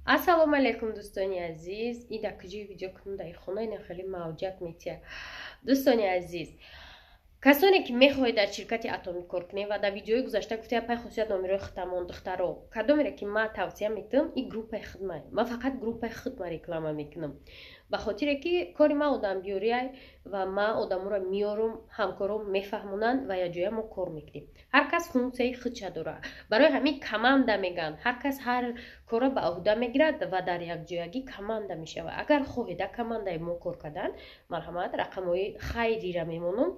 Ассалому алайкум, дӯстони азиз. И дар куҷои видео кунам? Дар хона ина хеле мавҷак метия. Дӯстони азиз, касоне ки мехоҳед дар ширкати Атомӣ кор кунед, ва дар видеои гузашта гуфта, пай хусусият номерои худамон, духтаро, кадомере ки ман тавсия метиҳам, и группаи худмай. Ман фақат группаи худма реклама мекунам, ба хотире ки кори ман одамбиёриай ва ман одаморо меёрум, ҳамкором мефаҳмонанд ва якҷоя мо кор мекунем. Ҳар кас функсияи худша дорад, барои ҳамин команда мегӯянд. Ҳар кас ҳар корро ба ӯҳда мегирад ва дар якҷоягӣ команда мешавад. Агар хоҳед дар командаи мо кор кардан, марҳамат, рақамҳои хайрира мемонам,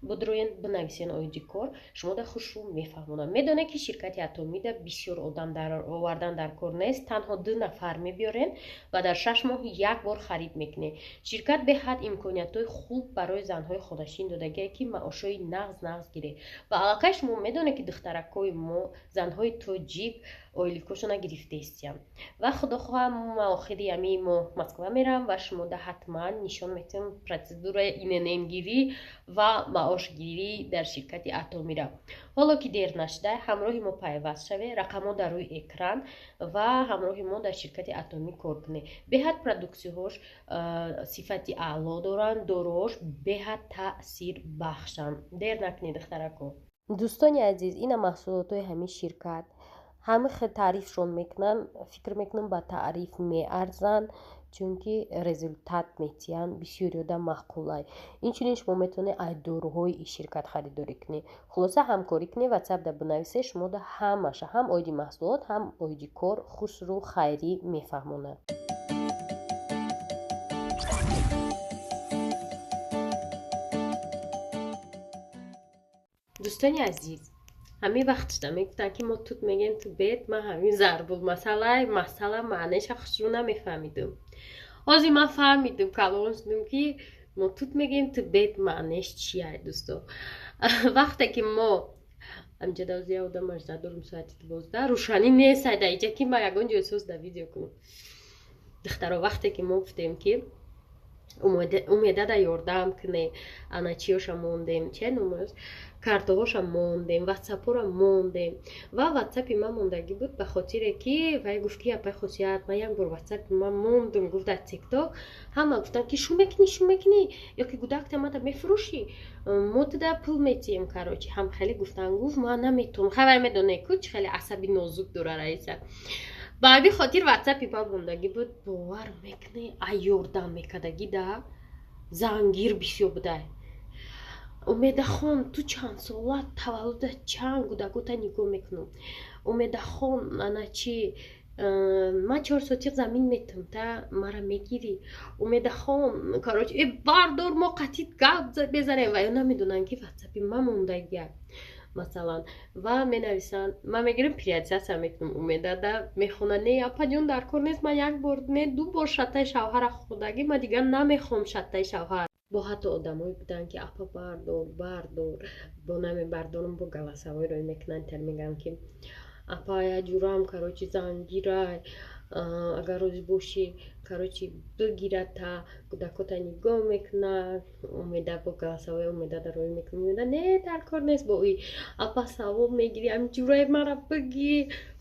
будроен, бинависен оиди кор, шумо да хушрӯ мефаҳмонам. Медонед, ки ширкати Атомида бисёр одам овардан дар кор нест, танҳо ду нафар мебиёрен ва дар 6 моҳ як бор харид мекунед. Ширкат беҳад имкониятҳои хуб барои занҳои хонашин додагие, ки маошҳои нағз нағз гиред. Ва аллакай шумо медонед, ки духтаракҳои мо, занҳои тоҷик, ойликошона гирифтаистиянд. Ва худо хоҳа, ма охири ҳамин моҳ Москва мерам ва шумо да ҳатман нишон метиҳам процедураи ИННгирӣ ва маошгирӣ дар ширкати Атомира. Ҳоло ки дер нашуда, ҳамроҳи мо пайваст шавед, рақамҳо дар рӯи экран, ва ҳамроҳи мо дар ширкати Атомӣ кор кунед. Беҳад продуксияҳош сифати аъло доранд, доруҳош беҳад таъсирбахшанд. Дер накунед, духтарако. Дӯстони азиз, ина маҳсулотҳои ҳамин ширкат. Ҳама хел таърифшон мекунанд, фикр мекунам, ба таъриф меарзанд, чунки результат метиҳанд, бисёри одам маъқулай. Инчунин шумо метавонед аз доруҳои ин ширкат харидорӣ кунед. Хулоса, ҳамкорӣ кунед, ватсапда бинависед, шумо да ҳамаша, ҳам оиди маҳсулот, ҳам оиди кор хушрӯ хайрӣ мефаҳмонад. Дӯстони азиз, ҳамин вақт шуда мегуфтанд, ки мо тут мегем, ту бед. Ман ҳамин зарбулмасалай масала маънеша хушрӯ намефаҳмидум. Ҳозир ман фаҳмидум, калон шудум, ки мо тут мегем, ту бед маънеш чия. Дӯсто, вақте ки мо ҳаминҷа давзия одам ажда дорум, соати 12, рӯшанӣ нест айда иҷа, ки ман ягон ҷои соз да видео кунам. Духтаро, вақте ки мо гуфтем, ки Умедада ёрдам кунем, ана чиёша мондем, че номаш, картоҳоша мондем, ватсапҳоро мондем. Ва ватсапи ман мондагӣ буд, ба хотире ки вай гуфт, ки апай Хусият, ман як бор ватсапи ман мондум, гуфт, дар Тикток ҳама гуфтанд, ки шу мекунӣ, шу мекунӣ, ё ки гудакта мада мефурӯшӣ, мо туда пул метиҳем. Короче, ҳам хеле гуфтан. Гуфт, ман наметавонам. Хай, вай медонед ку, чӣ хеле асаби нозук дора Раиса. Ба ҳамин хотир ватсапи ман мондагӣ буд. Бовар мекунӣ, ай ёрдам мекардагӣ да зангир бисёр будай. Умедахон, ту чанд сола, таваллуда чанд, гудакота нигоҳ мекунам. Умедахон, ана чи, ман 4 сотиқ замин метам, та мара мегирӣ. Умедахон, короче, э бардор, мо қатит гап безанем. Ва ё намедонанд, ки ватсапи ман мондагия, масалан. Ва менависанд, ман мегирам, периодизация мекунам, Умедада мехона: не, апаҷон, дар кор нест, ман як бор не, ду бор шаттаи шавҳара хӯрдагӣ, ман дигар намехоҳам шаттаи шавҳар. Бо ҳатто одамое буданд, ки апа, бардор, бардор, бо намебардорам, бо голосовой рӯй мекунанд, тар мегӯям, ки апа, я ҷурам, короче, зангирай, агар розӣ бошӣ, короче, бигирата, кӯдакота нигоҳ мекунад. Умеда бо голосовой Умедада рӯй мекунам, Умеда: не, дар кор нест, бо ӯ апа савоб мегирӣ, ҳамин ҷураи мара бигӣ.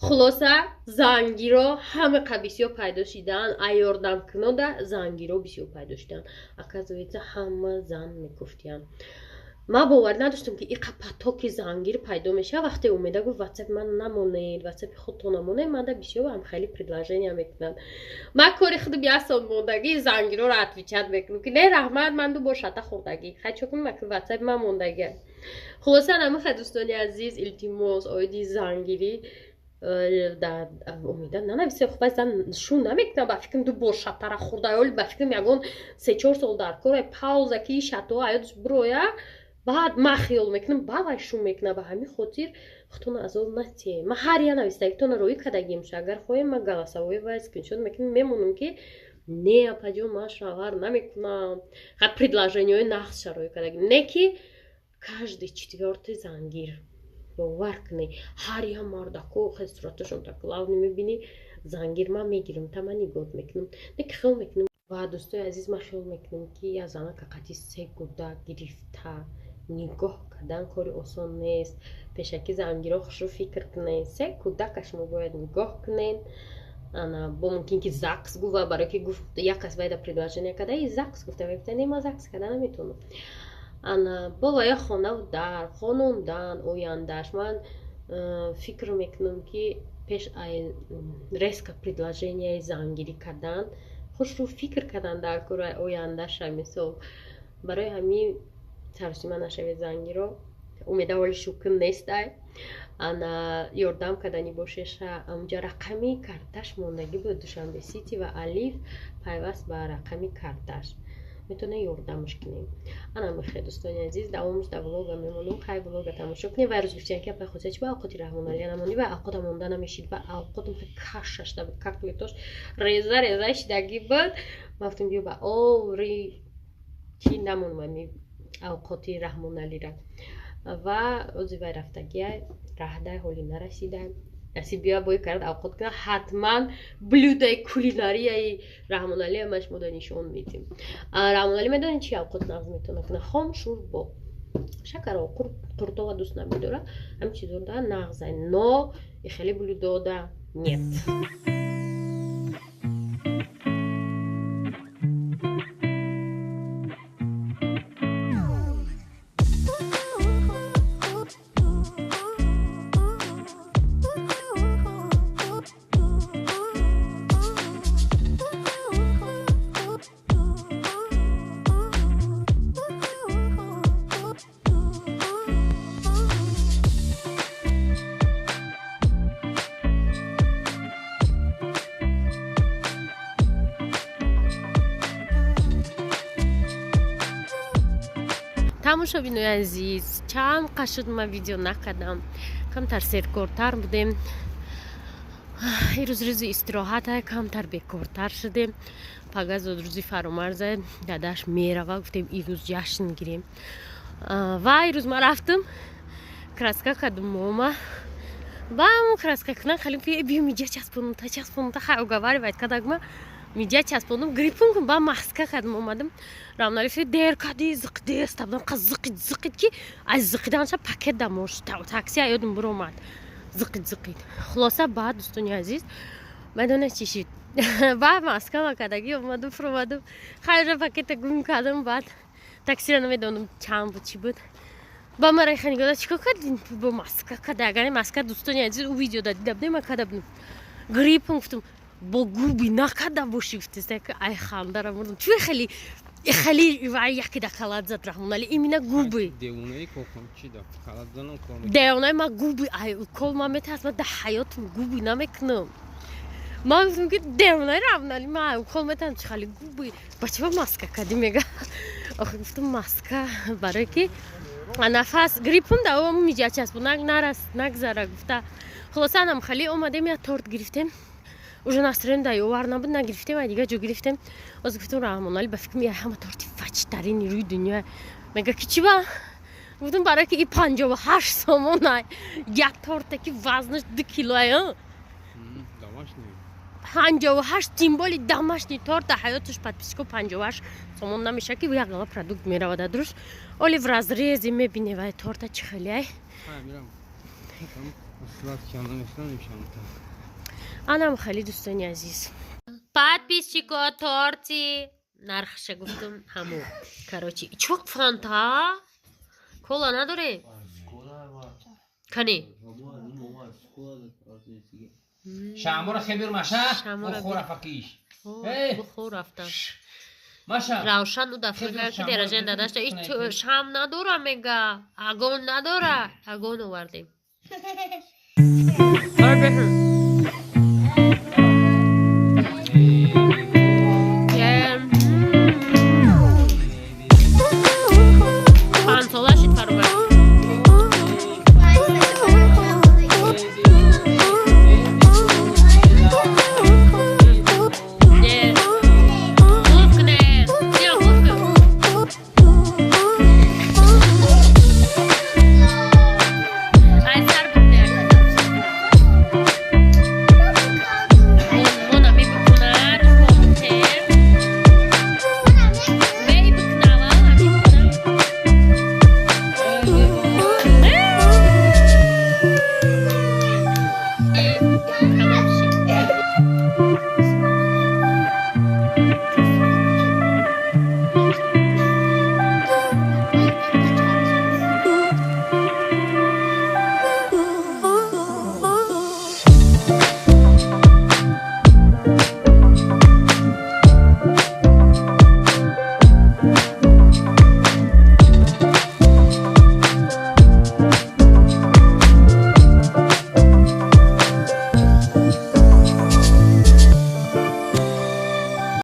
Хулоса, зангиро ҳамақа бисёр пайдо шидаанд, аёрдамкунода зангиро бисёр пайдо шидаанд. Оказывается, ҳама зан мегуфтиянд. Ман боварӣ надоштам, ки иқа потоки зангир пайдо мешавад. Вақте Умеда гуфт, ватсапи ман намонед, ватсапи худтон намонед, манда бисёр ҳам хеле предложения мекунанд. Ман кори худам ясон мондагӣ, зангироро отвечать мекунам, ки не, раҳмат, ман ду бор шата хӯрдагӣ, хай чо кунам, ки ватсапи ман мондагӣ. Хулоса, намаха, дӯстони азиз, илтимос, оиди зангирӣ Умеда нанависе. Хуб, зан шу намекунам, ба фикрам, ду бор шатара хӯрда, оли ба фикрам, ягон 3-4 сол дар кор пауза, ки шато аёдш бироя, баъд ман хиёл мекунам, ба вай шу мекунам. Ба ҳамин хотир худтона азоб натиҳем. Ман ҳар я навистагитона роӣ кардагим. Агар хоҳем, ман голосовой ва скриншот мекунам, мемонам, ки не, апаҷон, ман шавҳар намекунам. Ха, предложениҳои нағз шароӣ кардагим, не ки каждый четвертый зангир. Бовар кунед, ҳар я мардако хел сураташон так главный мебинӣ, зангир, ман мегирам, та ман нигоҳ мекунам, не ки хел мекунам. Ва дӯстои азиз, ман хиёл мекунам, ки як занака қати се гудак гирифта нигоҳ кардан кори осон нест. Пешакӣ зангиро хушрӯ фикр кунед, се кӯдака шумо бояд нигоҳ кунед. Ана бо мумкин ки ЗАГС гуфт, барои ки гуфт як кас вайда предложение када и ЗАГС гуфта, гуфта не, ма ЗАГС када наметавонам. Ана бо вая хонаву дар хонондан ояндаш ман фикр мекунам, ки пеш резко предложенияи зангирӣ кардан, хушрӯ фикр кардан дар кори ояндаша. Мисол, барои ҳамин саросима нашавед, зангиро. Умеда ҳоли шукн нестай. Ана ёрдам кардани бошеша, амҷа рақами карташ мондагӣ буд, Душанбе Сити ва Алиф пайваст ба рақами карташ метавонем ёрдамаш кунем. Ана мехе, дӯстони азиз, давомаш дар влога мемонам. Хай, влога тамошо кунем. Вай рӯз гуфтиян, ки апай хосия чи ба авқоти Раҳмоналия намонӣ, ва авқота монда намешид, ва авқотам кашашда буд, котлетош реза реза шидагӣ буд. Ма гуфтам, биё ба ори чи намонам ами авқоти Раҳмоналира. Ва ози вай рафтагия, раҳдай ҳоли нарасида. Насиб бия бой кард авқот кунад, ҳатман блюдаи кулинарияи Раҳмоналия ма шумода нишон медиҳем. Раҳмоналӣ медонед чи авқот нағз метавона кунад? Хом шӯрбо, шакаро, қуртова дӯст намедорад, ҳамин чизода нағзай, но и хеле блюдода нет. Тамошобинои азиз, чанд қашуд ман видео накардам, камтар серкортар будем. Ирӯз рӯзи истироҳата, камтар бекортар шудем. Пага зуд рӯзи фаромарза, дадаш мерава, гуфтем ирӯз ҷашн гирем. Ва ирӯз ман рафтам, краска кардум мома. Ба краска кунан халим ки биё миҷа часпонум, та часпонум, та хай уговаривать кадагма, миҷа часпондум, гриппун кун, ба маска кардам, омадам. Рамналифи дер кади, зиқидест табдам, қа зиқид зиқид, ки аз зиқиданша пакет дамош такси аёдум биромад, зиқид зиқид. Хулоса, баъд, дӯстони азиз, медонед чӣ шид? Ба маска макардагӣ омадум, фуромадум, хайра пакета гум кардам. Баъд таксира намедонам чанд буд, чӣ буд. Ба мара ханигода чикор кардин, бо маска када? Агар маска, дӯстони азиз, ӯ видеода дида будем, ма када будем, гриппун гуфтум, бо губи накарда бошӣ, гуфтеста. Ай хандара мурдам, чӯ хеле хеле вай яке да калат зад Раҳмонали, имина губи. Девонаи ма губи, ай укол ма метарсам, ма да ҳаётам губи намекунам. Ман гуфтам, ки девонаи Раҳмонали, ма ай укол метарсам, чи хеле губи ба чиба маска кардӣ, мега. Охи гуфтам, маска барое ки нафас гриппум да миҷа часпо нарас нагзара гуфта. Хулоса, анам хеле омадем, я торт гирифтем. Уже настроен да ёвар набуд, нагирифтем, ай дигар ҷо гирифтем. Оз гуфтам, Раҳмонали, ба фикрам, я ҳама торти фачтарини рӯи дунё. Мега, ки чӣ ба? Гуфтам, барое ки и 58 сомонай, як торте ки вазнаш 2 килоай, 58, тем более домашний торт. Ҳаёташ, подписчико, 58 сомон намеша, ки як гала продукт меравада дуруст. Оли в разрезе мебине вай торта чӣ хелеай. Анам хеле, дӯстони азиз, подписчико, торти нархша гуфтум, ҳаму. Короче, чо, фанта кола надоре? Кани. Шамора хебир, маша. Шамора. Бухор афакиш. Бухор рафтам. Маша. Равшан у дафъа ки деражен дадашта шам надора, мега, агон надора, агон овардем.